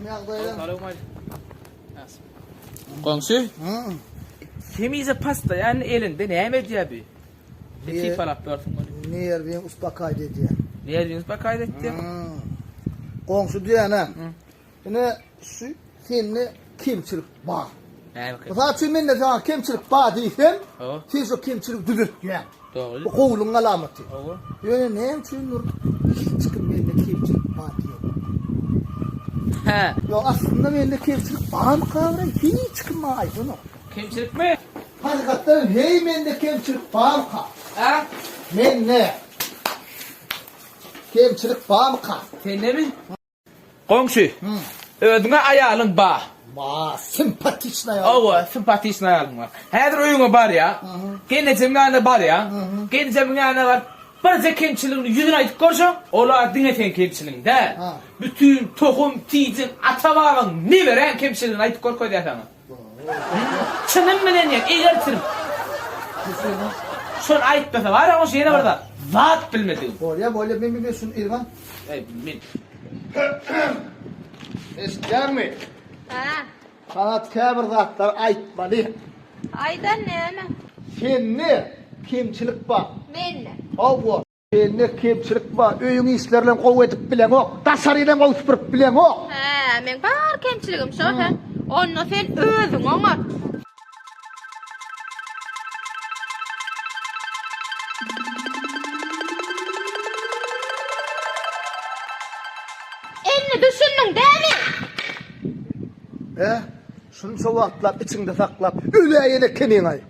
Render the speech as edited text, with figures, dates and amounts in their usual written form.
Salowmaleýkim ýagdaýlar. Salowmaleýkim. Goňşy. Hemişe postoýanny elinde näme edýär bi? Ne sypalap ýörsüň ony? Nerwiň uspokaýt edýär. Nerwiň uspokaýt etýär? Goňşy diýýän-ä. Ine şu sende kemçilik bar. Näme kemçilik? Mysal üçin mende saňa kemçilik bar diýsem, sen şo kemçiligi düzetýäň. Dogry. Bu gowulygyň alamaty. Hawa. Ýöne näme üçindir hiç kim mende kemçilik bar diýenok. Hä. Ýok, aslynda mende kemçilik barmyka bir hiç kim maňa aýdanok. Kemçilikmi? Hakykatdan heý mende kemçilik barmyka? Hä? Mende kemçilik barmyka? Sendemi? Goňşy, özüňe aýalyň ba. Ba, simpatiçny aýalym. Hawa, simpatiçny aýalyň bar. Häzir öýüňe barýa, gelnejemiň ýanyna barýa, gelnejemiň ýanyna baryp, birje kemçiligini ýüzüne aýdyp görseň, ol-a diňe seň kemçiligiň däl, bütin tohum-tijiň, ata-babaň neberäň kemçiligini aýdyp görkezýär saňa. Çynym bilen diýen, eger çynym. Şony aýtmasa bar ýa goşa ýene bir zat. Zat bilmedigim. Bolýa, bolýa, men men şuny ýygan. Eý, men. Eşitýäňmi? Hä. Saňa käbir zatlary aýtmaly. Aýdan näme? Sende kemçilik bar. Mende. Hawa. Sende kemçilik bar, öýüň işlerinem gowy edip bileňok, daşarynam gowy süpürip bileňok. Hä, meň bar kemçiligim şo, hä? Onda sen özüň oňar. Indi düşündiň dämi? Hä, şunça wagtlap içiňde saklap, öläýen ekeniň-aý.